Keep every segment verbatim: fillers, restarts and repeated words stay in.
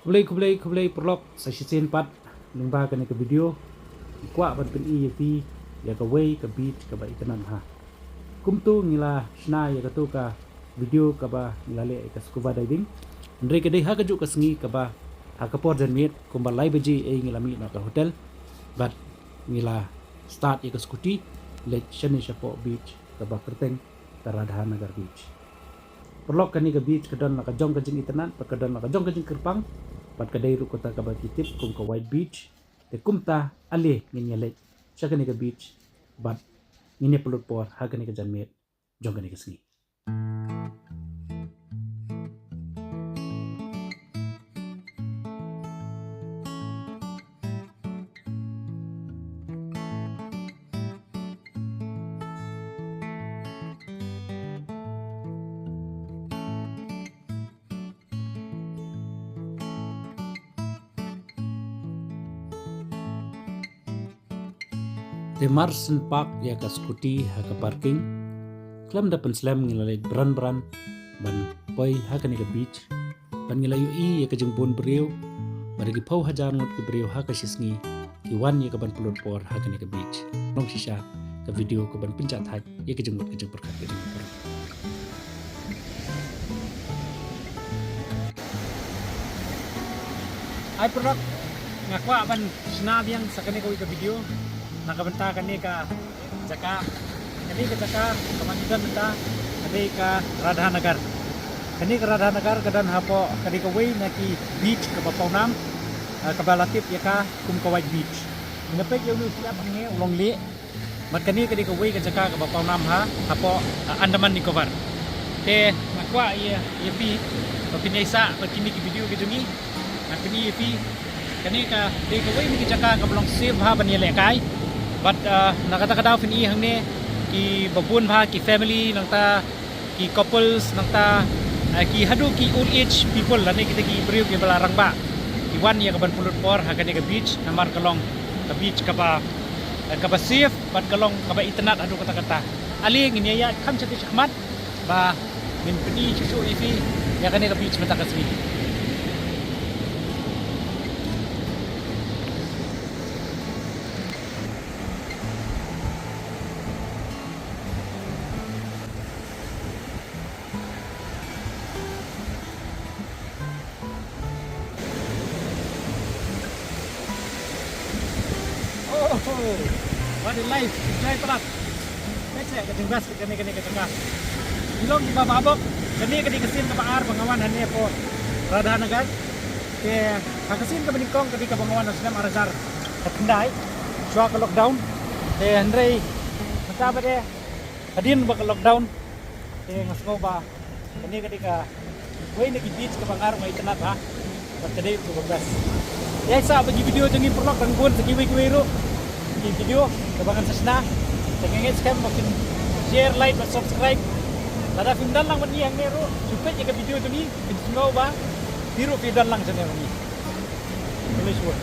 Khublei, khublei, khublei paralok, sa shisien pat lyngba kane ka video ngi kwah ban pyni ïa phi ïa kawei ka beach kaba itynnad ha. Kumto ngi la shna ïa kato ka video kaba ngi la leh ïa ka scuba diving. Hynrei ka dei ha kajuh ka sngi kaba ha ka por janmiet kumba lai baje ei ngi la mih na ka hotel bad ngi la start ïa ka scooty leit shane shapoh beach kaba kyrteng ka Radhanagar Beach. Paralok, kane ka beach ka don la ka jong ka jingitynnad bad ka don la ka jong ka jingkyrpang bad ka dei ruh kata kaba ki tip kum ka White Beach. Te kumta ale ngin ïa leit sha kane ka beach bad ngin ïa pynlut por ha kane ka janmiet jong kane ka sngi. Te mar shen park ïa ka scooty ha ka parking, khlem da pynslem ngi la leit bran bran ban poi ha kane ka beach. Ban ngi la ïohi ïa ka jingbun briew, ba da ki phew hajar ngut ki briew ha ka shisngi ki wan ïa ka ban pynlut por ha kane ka beach. Long shisha ka video ka ban pynjah thait ïa ka jingmut ka jingpyrkhat ka jingpyrkhat. Ai paralok, nga kwah ban shna biang sa kane kawei ka video na ka bynta kane ka jaka. Kane ka jaka kaba ngi don mynta ka dei ka Radhanagar. Kane ka Radhanagar ka don hapoh, ka dei kawei na ki beach kaba pawnam, ah, kaba la tip ïa ka kum ka White Beach. Nga peit ïa une u shyiap hangne u long lieh. Bad kane ka dei kawei ka jaka kaba pawnam ha, hapoh, ah, Andaman Nicobar. Te nga kwah ïa, ïa phi ba phin ïa sah bad kine ki video ki jong ngi. Nga pyni ïa phi, kane ka dei kawei na ki jaka kaba long safe bha ban ïalehkai. Bad, ah, na kata ka daw phin i hangne kiba bun bha ki family nangta ki couples nangta, ah, ki haduh ki old age people lane kita ki briew kiba la rangbah ki wan ïa ka ban pynlut por ha kane ka beach namar ka long ka beach kaba, ah, kaba safe bad ka long kaba itynnad haduh katta katta. Ale ngin ïa ïaid kham shatei shakhmat ba ngin pyni shuh shuh ïa phi ïa kane ka beach mynta ka sngi. Oh, what a life. Enjoy paralok. Peit seh ka jingbas kane, kane ka jaka. Ngi long kiba babok. Kane ka dei ka sien kaba ar ba nga wan hangne hapoh Radhanagar. Te ha ka sien kaba nyngkong ka dei kaba nga wan ha u snem ar hajar khatkhyndai, shuwa ka lockdown. Te hynrei mynta ba dei hadien ba ka lockdown, te nga sngew ba kane ka dei kawei na ki beach kaba nga ruh nga itynnad bha. Bad ka dei ruh kaba best. Ïa sah ba ki video jong ngi paralok dang bun sa kiwei kiwei ruh ki video kaba ngan sa shna. Te nga ngeit skhem ba phin share, like bad subscribe. Lada phim don lang bad ngi hangne ruh, shu peit ïa ka video jong ngi, phin sngew ba phi ruh phi don lang shane bad ngi. Khublei shibun.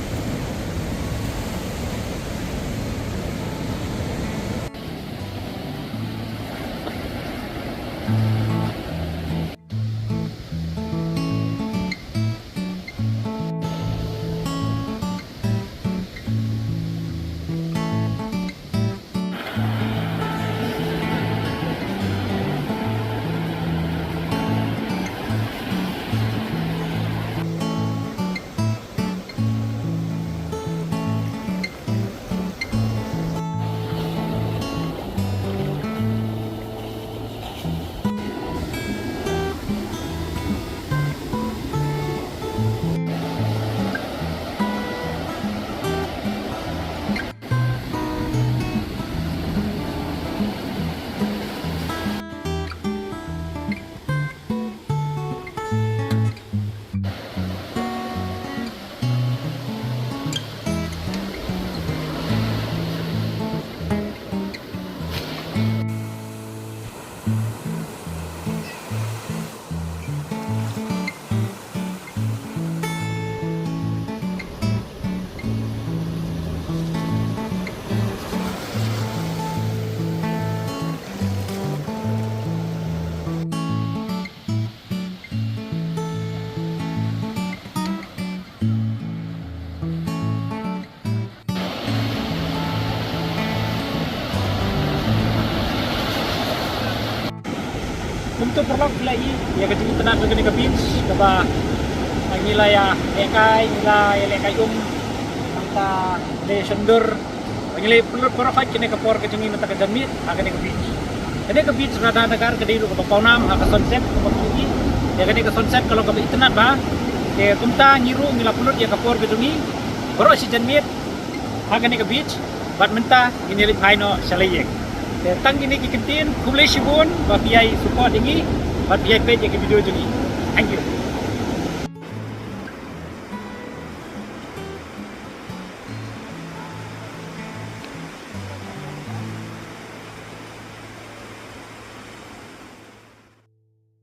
To paralok, phi la ïohi ïa ka jingitynnad ha kane ka beach kaba ngi la ïa lehkai, ngi la ïa lehkai um, nangta la ïa shon dur, ngi la pynlut baroh kane ka por ka jong ngi mynta ka janmiet ha kane ka beach. Kane ka beach Radhanagar ka dei ruh kaba pawnam ha ka sunset kaba phi ïohi. Ïa kane ka sunset ka long kaba itynnad bha. Te kumta ngi ruh ngi la pynlut ïa ka por ka jong ngi baroh shi janmiet ha kane ka beach. Bad mynta ngin ïa leit phai noh sha la ïing. Te tang kine ki kyntien, khublei shibun ba phi ïa support ïa ngi bad phi ïa peit ïa ki video jong ngi. Thank you.